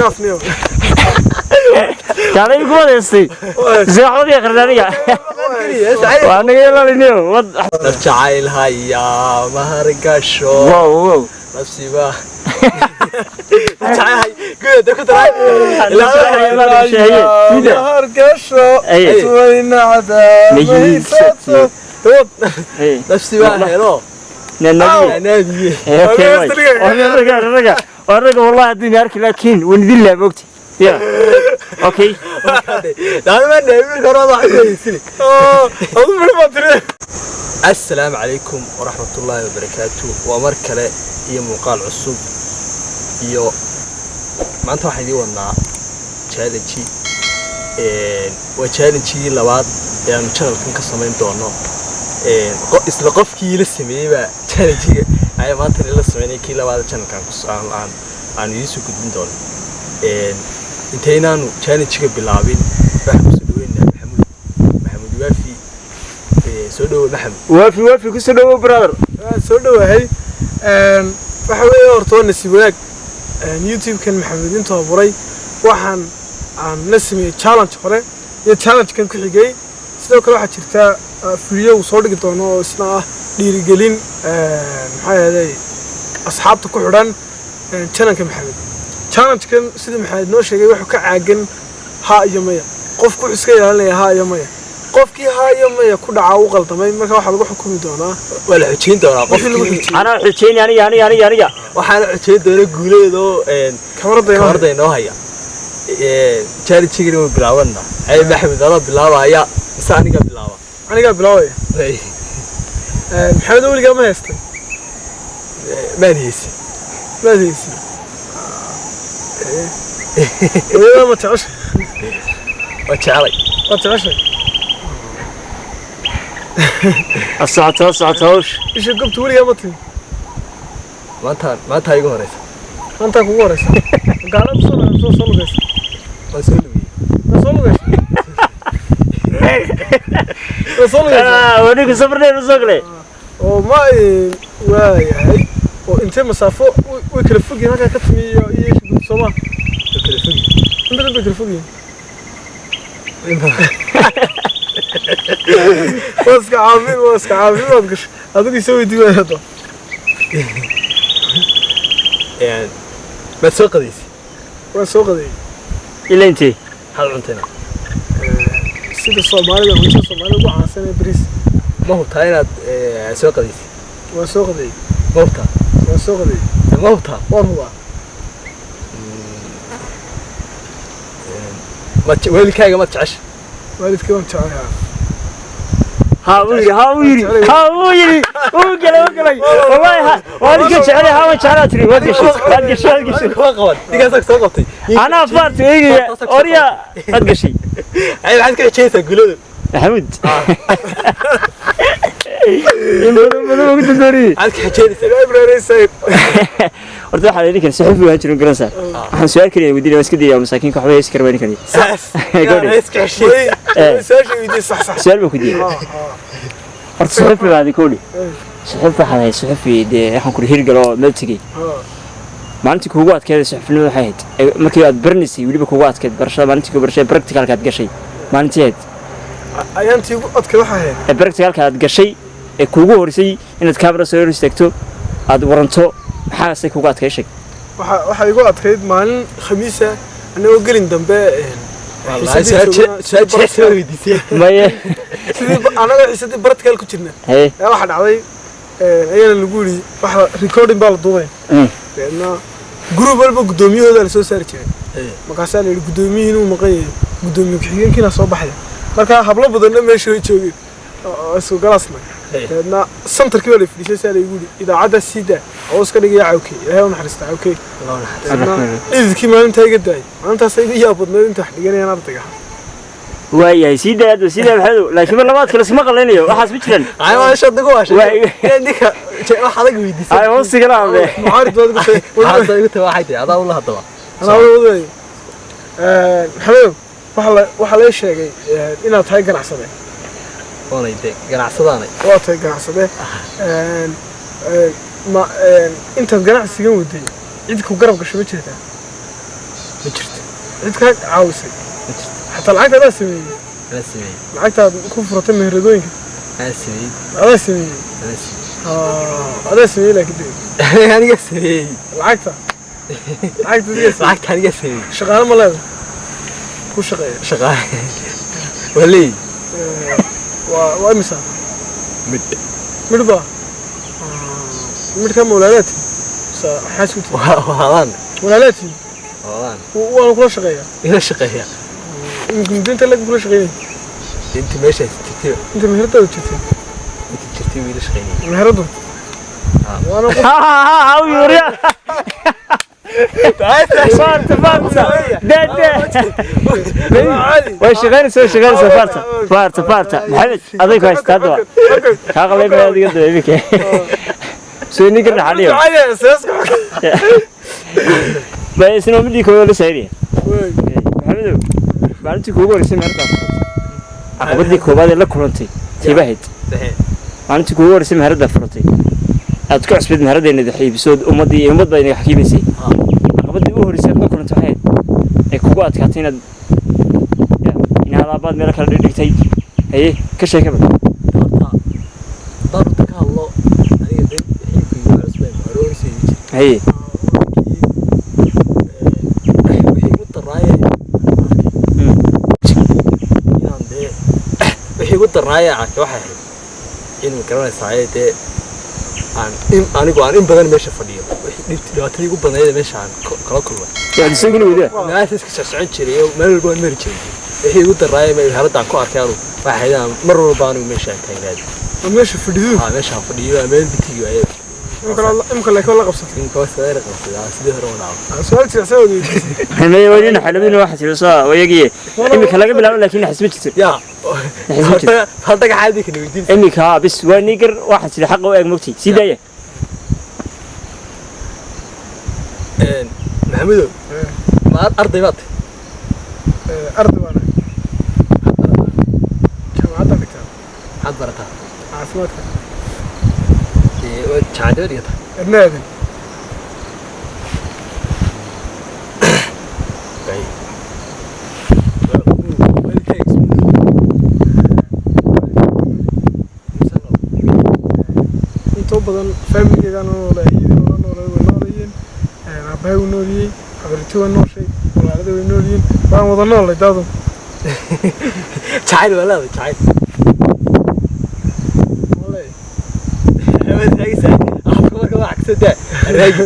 Dhaafniyo. Kaalay ku wadaystay seexdii akhrin aniga waa anaga ilaalinayo wad. Naf jacayl hayaa mahargasho. Wow, wow. Nafsiba jacayl guda ku daray. Hargasho. Aye. Waynacda. Mahiigsato. Nafsiba helo. Nabi. Nabiye. Raga raga raga, wallahi haddii arki laakiin waan idin laa mogti ya, okay. Daalma nabi karo wax ku heysini. Adu midho baa tiri. Assalaamu calaykum waraxmatullaahi wabarakaatu. Waa mar kale iyo muuqaal cusub iyo maanta waxaan idiin wadnaa challenge. Waa challenge-gii labaad ee aanu channelkan ka samayn doono. Isla qofkii la sameeyey baa challenge-ga ayaa maanta la sameynay, kii labaad channelkan aan aanu idiin soo gudbin doono. Intaynaanu challenge-ga bilaabin, waxaan kusoo dhaweynaynaa Maxamuud, Maxamuud Waafi. Soo dhawow, Maxamed. Waafi, Waafi, kusoo dhawow, brother. Waan soo dhawahay. Waxa weeye, horta waa nasiib wanaag YouTube-kan Maxamed intuu abuuray waxaan aan la sameeyey challenge hore iyo challenge-kan ku xigay. Sidoo kale waxaa jirta video uu soo dhigi doono oo isna ah dhiirigelin, maxaa yeelay asxaabta ku xidhan channelka Maxamed. Challenge-kan, sida Maxamed noo sheegay, wuxuu ka caagan ha iyo maya. Qofku wuxuu iska ilaalinaya ha iyo maya. Qofkii ha iyo maya ku dhacaa u qaldamay, marka waxaa lagu xukumi doonaa Waa la xojeyn doonaa. Wixii lagu Qofkii xujiyey. Anaa xujeyni, aniga aniga aniga aniga. Waxaana xojeyn doona Guuleedoo kamarada inoo kamarada inoo haya. Challenge-gina way bilaabana. Ay, Maxamed, adoo bilaabaya mise aniga bilaaba? Anigaa bilaabaya. Maxamed, weligaa ma haystay? Maan haysi. Maad haysin. Hooyadaa ma jeceshay? Waa jecelay. Waa jeceshay. Ha socoto, ha socoto hawsha. Isha gobta weligaa ma timi? Maantaan, maantaa igu horeysa. Maantaa kugu horeysa. Gaala soo soo soo lugaysa? Waan soo lugiyey. Ma soo lugaysa? Ma soo lugaysa? Wanigu safar dheer usoo galay. Oo ma waayahay, oo intee masaafo way kala fog yihiin halkaa ka timi iyo isha gobta, soo ma? Waa kala fogi. In badan bay kala fog yihiin. In badan. Waa iska caafin, waa iska caafin baad gashay adigu, isoo weydii waay hadda. Maad soo qadaysay? Waan soo qadeeyey. Ilaa intee? Maxaad cuntayna? Sida Soomaalida, cuntada Soomaalida ugu caansan ee bariis. Ma hubtaa inaad soo qadaysay? Waan soo qadeeyey. Ma hubtaa? Waan soo qadeeyey. Ma hubtaa? Waan hubaa. Waalidkaaga maad jecesha? Waalidkii waan jecelahay. Ha uu yidhi, ha uu yidhi, ha uu yidhi, uu galay, uu galay, wallahi. Ha, waalidka jecel, ha waan jeclaa tiri. Waad gashay, waad gashay, waad gashay. Kuma qaban, ninkaasaa soo qabtay. Anaa faarta eegaya orya, waad gashay. Ay, maxaad ka xijaysaa, Guuladu? Maxamuud in badan badan ugu dandooniyey. Maxaad ka xijaynaysaa? Ilaahay baraareysay. Horta waxaa ninkan saxufi waan jirin garanaysaa. Waxaan su'aal kaliya weydiinaya, waan iska dayaya masaakiinka, waxba heesi kara ninkan. Saas. Gabadhi. Iska xishay. Su-aasha weydiiyey, sax sax. Su'aal baan ku diiyey. Horta saxufi baa adin saxufi waxaad ahayd, saxufi dee waxaan kuri hirgal oo meel tegey. Maalintii kuugu adkeed saxufinimada waxay ahayd markii aad baranaysay, weliba kuugu adkeyd barashada, maalintii ku barashada practicalka aad gashay, maalintii ahayd? Ayaantii ugu adkeyd waxay ahayd Ee practicalka aad gashay ee kuugu horeysay inaad camera soo hor istaagto, aad waranto, maxaase kuugu adkay? Sheeg. Waxaa igu adkayd maalin Khamiisa, anagoo gelin dambe Wallahi xiisadii joognaa, su-aal jilicsan baa weydiisay. Maye. Sidii anagoo xiisadii practical ku jirna haye ayaa waxaa dhacday, ayana lagu yidhi waxa recording baa la duubay. Dabeedna group walba guddoomiyahooda la soo saari jiray. Markaasaa la yidhi guddoomiyihii inuu maqan yahay, guddoomiye ku-xigeenkiina soo baxaya. Marka hablo badanna meesha way joogeen oo isku galaasna. Dabeedna centerkii baa la fadhiisay, saa la igu yidhi idaacadda sii daa oo iska dhigaya Cawke, Ilaahay u naxariista Cawke. Dabeedna dhididkii maalintaa iga daayay, maalintaas iga yaab badnayd inta wax dhiganayaan ardayga. Waayahay, sii daa hadda, sii daa, Maxamedow, laakiin mar labaad kale iskama qallaynayo, waxaas ma jiraan. Ay, waa shad nagu waashay. Ninka wax adag weydiisay. Ay hoosigala hadle. Mucaarid baad igu tahay. Hadda igu tahay, waxay tahay adaa ula haddaba. Anaa wadayo. Maxamedow, waxaa la sheegay inaad tahay ganacsade. Oonay de ganacsadaanay. Waa tahay ganacsade. Ma intaad ganacsigan waday cid ku garab gasho ma jirtaa? Ma jirto. Cid kaa caawisay? Ma jirto. Xataa lacagta adaa sameeyey? Anaa sameeyey. Lacagtaad ku furatay meheradooyinka? Anaa sameeyey. Adaa sameeyey? Anaa sameeyey. Adaa sameeyey laakiin dee Aniga sameeyey. Lacagta adigaa sameeyey. Lacagta aniga sameeyey. Shaqaale ma leedahay ku shaqeeya? Shaqaale waa leeyi. Waa imisa? Midh. Midh baa midhka ma walaalaati mise maxaa isku tihi? Waa waadaan. Walaalaati. Waadaan. Waana kula shaqeeyaa? Ila shaqeeya. Imika muddo inta lag kula shaqeynay? Inta meeshaas jirtay. Inta meheradaadu jirtay? Inta jirtay wuu ila shaqeynayay. Meheradu waana qof. Ha yuriya. Faarta faarta. Dada. Way shaqaynaysaa, way shaqaynaysaa faarta. Faarta faarta. Maxamed aday ku haystaa hadda. Kaa qalay ma adiga daba iminka. Soo ninka dhaxaliyo. Ba isna midii koowaad la saariya. Maxamedow, maalintii kuugu horreysay meheradaad furatay, caqabadii koowaad ee la kulantay tiibahayd? Maalintii kuugu horreysay meheradaad furatay, aad ku cusbid meheradeenna iibisood ummaddii iyo ummad baa inaga xakiimaysay, caqabadii ugu horreysay aad la kulantay waxay ahayd ee kugu adkaatay inaad ya in alaabaad meelo kala dhigdhigtay? Haye, ka sheekaba. Horta haddaan runta ka hadlo, aniga dee xilkaygu waa cusbeen hore horisoo iibi jiray. Haye. Wixii igu darnaaye inaan dee wixii igu darnaaye aan arkay waxay ahayd in ma garanaysaaye dee aan in anigu aan in badan meesha fadhiyo. Wixii dhibti dhibaatadii igu badnayd ee meesha aan kala kulmay. Yaad isaguna weydaa. Meesha iska socsocon jiray oo meel walba waan mari jiray. Wixii igu darnaaye meherada aan ku arkay anu waxay ahayd inaan mar walba anigu meesha aan taagnaado. Meesha fadhidu. Aa, meesha aan fadhiyo meel bitigi waaye. Imika laakiin waa la qabsatay. Imika waa sidee qabsadaa, sidii hore u dhaco. Su'aal jilicsan waad weydiisay. Maya, waa nin xalabina waxa tiri soo wayagii imika laga bilaabo, laakiin naxis ma jirto. Ya. Naxis ma jirto. Hal dhagax caadi kana weydiin. Imika bis waa nigar waxa tiri xaqa u eeg mogtay sii daaya. Maxamedow, ma arday baad tahay? Arday baan ahay, jaamacaddan dhigtaa. Maxaad barataa? Caafimaadka. Dee waa jaamacadda dhigataa? Edna aadan. Way. Waalidkaaga isma nool? Mise nool? Intoo badan familigeygaan noolay, iyadii la noolay way noolayeen, aabbahay wuu nooliyey, habarti waa nooshay, walaalada way noolyihiin, waan wada noolay daadu. Jacayl waa leedahay, jacayl? Wallahi. Waad raagaysaa. Afka marka waa cagso daa. Raagi.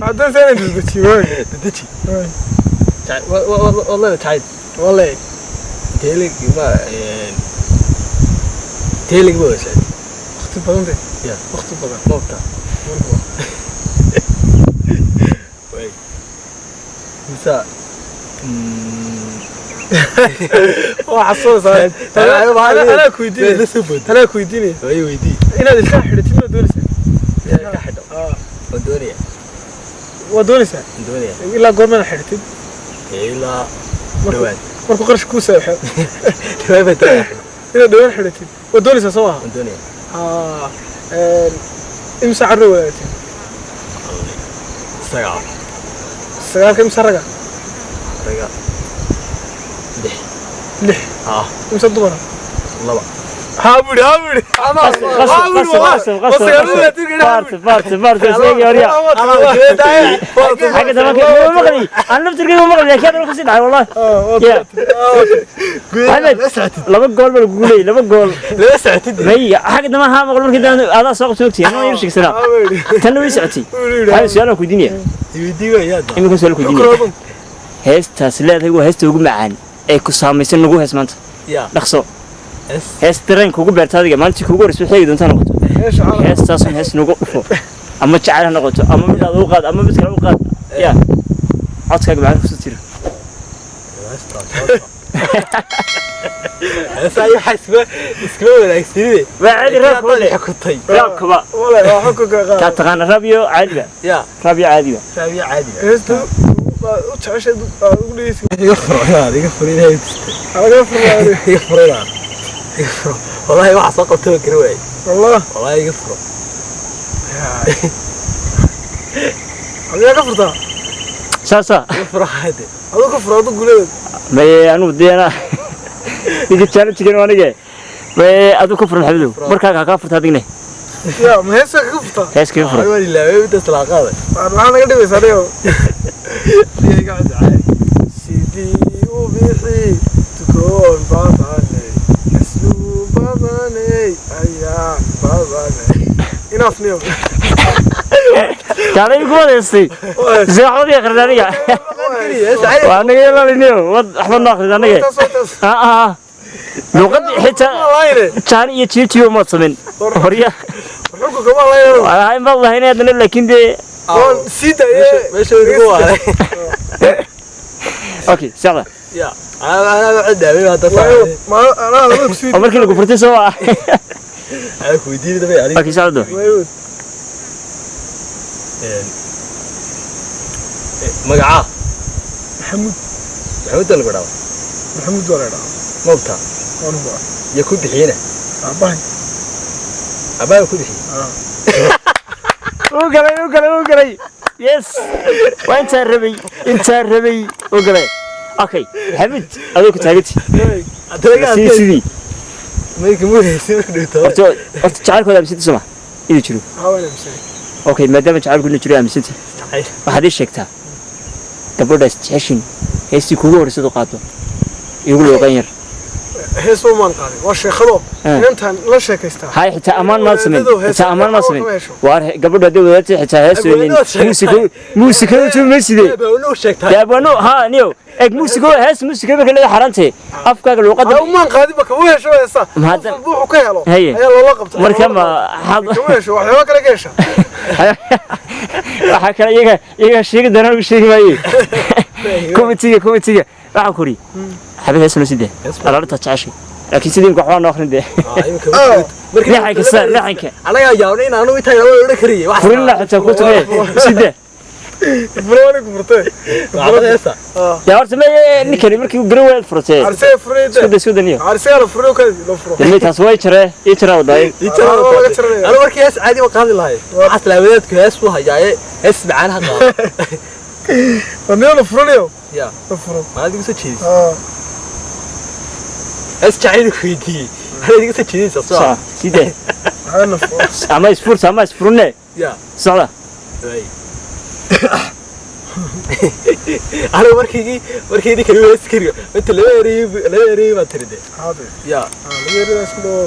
Haddaan saan dedejiyo waay. Dedeji. Jacayl waad leedahay jacayl? Wallahi. Intee leeg ma intee leeg ma wada socotay? Waqti badan de. Ya. Waqti badan. Ma ogtaa? Way. Mise Waa xasuusaa. Anaa ku weydiinaya. La soo booday. Anaa ku weydiinaya. Way weydii. Inaad ilkaha xidhatid ma doonaysaa? Inaan ka xidho? Waan doonaya. Waa doonaysaa? Waan doonaya. Ilaa goormana xidhatid? Ilaa dhawaad. Markuu qarash kuu saaxo. Dhawaad baan doonaya. Inaad dhawaan xidhatid waa doonaysaa, soo maaha? Waan doonaya. Imisa carruur wadaagtay? 9. 9-ka imisa raga? Raga 6. 6? Ah. Imisa dumara? 2. Haa buri, haa buri. Qasab qasab qasab qasab. Faarta faarta faarta isagii horya. Xagga dambe ma maqli. Aan laftirkayga ma maqli, laakiin hadda ku sii dhacay wallahi. Ya. Maxamed, 2 gool baa lagugu leeyay, 2 gool. Lama socotid. May, xagga dambe haa maqal markii dambe adaa soo qabtay ogtihi, anoo yar sheegsanaa. Tanna way socotay. Maxamed, su'aal aan ku weydiinaya. Weydii waa yaad. Iminka su'aal ku weydiinaya. Heestaas leedahay waa heesta ugu macaan ee ku saamaysan nagu hees maanta. Ya. Dhaqso. Es. Hees dareen kugu beerta adiga maalintii kuugu horreysay xeegi doontaa noqoto. Heestaasun hees nagu dhufo. Ama jacayl ha noqoto, ama mid aad u qaad, ama mid kale u qaad. Ya. Codkaaga macaan kusoo tiro. Heesaa iyo waxaa iskuma wanaagsanide. Waa caadi raabka Haddaad xukuntay. Raabkaba. Kaa taqaana raab iyo caadiba. Ya. Raab iyo caadiba. Raabiyo caadiga. Heesta u jeceshay aad ugu dhegeysi. Iga furo inaad iga furo inaad tistay. Laga furlaaday. Iga furo inaad. Iga furo. Wallahi waxa soo qabtay waan garan waayey. Wallah. Wallahi iga furo. Adigaa ka furtaa. Saasa. Furahaade. Aduu ka furo, aduu guleed. Maye, anugu deena ninka challenge-gan waa anige. Maye, aduu ka furo, Maxamedow, markaaga ha kaa furta adigne. Ya ma heesa kaga furtaa? Hees kaga furo. Waan ilaaway intaas la qaaday. Maxaa naga dhibaysaa dhigo? Sidii u bixi tukoon badanay, asluub badanay, ayaan badanay. Enough niyo. Kaalay ku wadaystay seexdadii akhrid aniga. Waa anaga ilaaliniyo wad waxba noo akhrid aniga. Taas waa taas. Ah, luqad xitaa Layne. Jaan iyo jiirtiyo maad samayn horya. Wuxuu kama layne. Waa in baad lahayn haddana, laakiin dee Waan sii daayay. Meesha ugu waaray. Okay, socda. Ya ana ana cid hadda. Ma anaa labada kusii. Oo markii lagu furtay soo ah. Ay ku weydiin dabay aniga. Okay, socda. Magaca? Maxamuud. Maxamuud lagu dhawa? Maxamuud waa la dhahaa. Mabta? Waan huwa. Ya ku bixiyena? Aabahay. Abaa ku bixiyey. Uu galay, uu galay, uu galay. Yes, waa intaan rabay, intaan rabay uu galay. Okay, Maxamuud, adoo ku taaganti sidii sidii. Markii mudaysa markii dhigto. Horta jacaylkooda aaminsanta soma inuu jiro? Haween aaminsan. Okay, maadaama jacaylku inuu jiro aaminsanta, waxaad ii sheegtaa gabadhaas jeceshin heestii kugu horreysad u qaado igu looqan yar. Hees ma maan qaadin, waa sheekado. Inantaan la sheekaystaa. Hay, xitaa ammaan maad samayn. Wadaadadu hees Xitaa ammaan maad waxba samayn. kama hesho. Waar gabadhu hadday wadaadtay xitaa hees weynin. Abwaanadu sheegtay. Muusiko muusikada tuumayside. Abaa sheegtay. Dee abwaano ha niyo eeg muusiko, hees muusiko marka leeda xaaraantee afkaaga luuqadda. Ha umaan qaadin ba, kama hesho heesa. Ma Qof walba wuxuu ka helo Haye. ayaa loola qabta. Marka ma xad Kama hesho, waxyaaba kale ka hesha. Waxaa kale iyaga sheegi doonaan, ugu sheegi maaye komitiga. Waxaan ku uri xabad hees noo sidee alaalintaa jeceshay, laakiin sidii imka waxbaa noo akhrin dee. Lixanka sa lixanka. Anaga yaabna in aanu intaa laba odhan kariyay wax. Furinla xitaa ku tumee sidee. Furani ku furtay. Waxba heesa. Yaa horta ma ninkani markii uu garan waayad furtee. Arsee furay. Isku day, isku daniyo. Arsee la furay, ka la furo. Dee taas way jaree, ii jaraa wadaay. Laga jaranaya. Anu markii hees caadi ma qaadi lahay, waxaas laa wadaadku hees buu hayaaye, hees macaan ha qaado. Warniyo la furanayo. Ya. La furo. Maxaad igu soo jeedisay? Hees jacayl ku weydiiyey, maxaad igu soo jeedinaysaa soo? Sax sidee. Maxaa la furo? Ama isfurta ama isfurne. Ya. Socda. Way. Anigu markii ninkan uu hees kariyo inta laba erey baa tiri de. Haade. Ya. Laga yarida isku dhawo.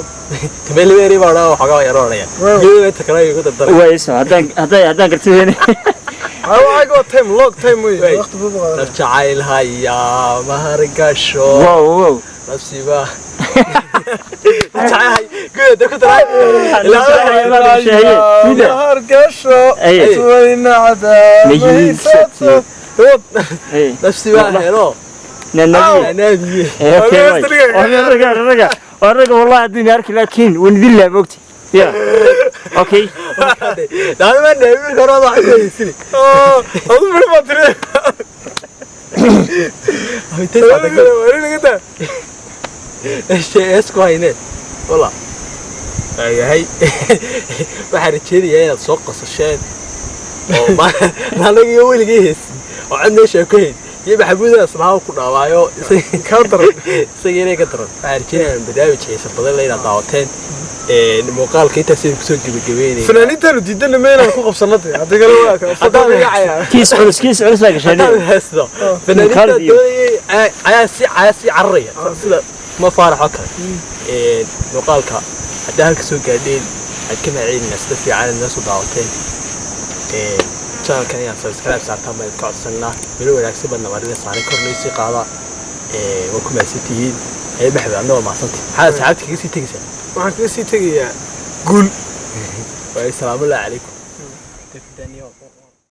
Tamee laba erey baa odhan, waxoogaa yaro odhanaya. Geedo inta kale igu dardaray. Way soo haddaan garti weyne. Waxaa waa time log time wey. Wey. Waqti buu qaadanaya. Naf jacayl hayaa mahargasho. Wow. Nafsiba jacayl guda ku daray. Sida. Hargasho. Aye. Tuwaynacda. Mahiisato. Dood. nafsiba helo. Nanabi. Anaabiye. Okay, raga raga raga, wallahi haddii arki laakiin waan idin laa moogti ya. Okay. Daalma dheemin karo wax ku heysini. Adu bari baa tiri. Wari laga daa. Hees ku hayne wala waayahay. Waxaan rajeynayaa inaad soo qosasheen oo anaga iyo weligay heesin oo cid meesha ku hayn iyo Maxamuud islaha ku dhaawaayo. Ka daran. Isaga inay ka daran. Waxaan rajeynayaa in barnaamij xiisa badan la inaad daawateen muuqaalka. Intaas aynu kusoo gebagabeynayna. Fanaaniintaanu diidana ma inaan ku qabsano dee, haddii kale waa Haddaan- dhacaya. Kiis culus, kiis culus baa gashay. Haddaan heesto fanaaniinta Khalid iyo- doonayay ayaa sii cararaya sida ma faarax oo kale. Muuqaalka haddii halka soo gaadheen, waxaad ka mahadcelinaa sida fiican aad noo soo daawateen. Channelkan inaad subscribe saartaan baan idinka codsanaa. Melo wanaagsan baad namarida saaray, kor noo sii qaada. Waa ku mahadsantihiin. Maxmed, adna waa mahadsantihi. Maxaad asxaabta kaga sii tegaysaa? Waxaan kaga sii tegayaa guul. Waayo, salaamullahi calaykum.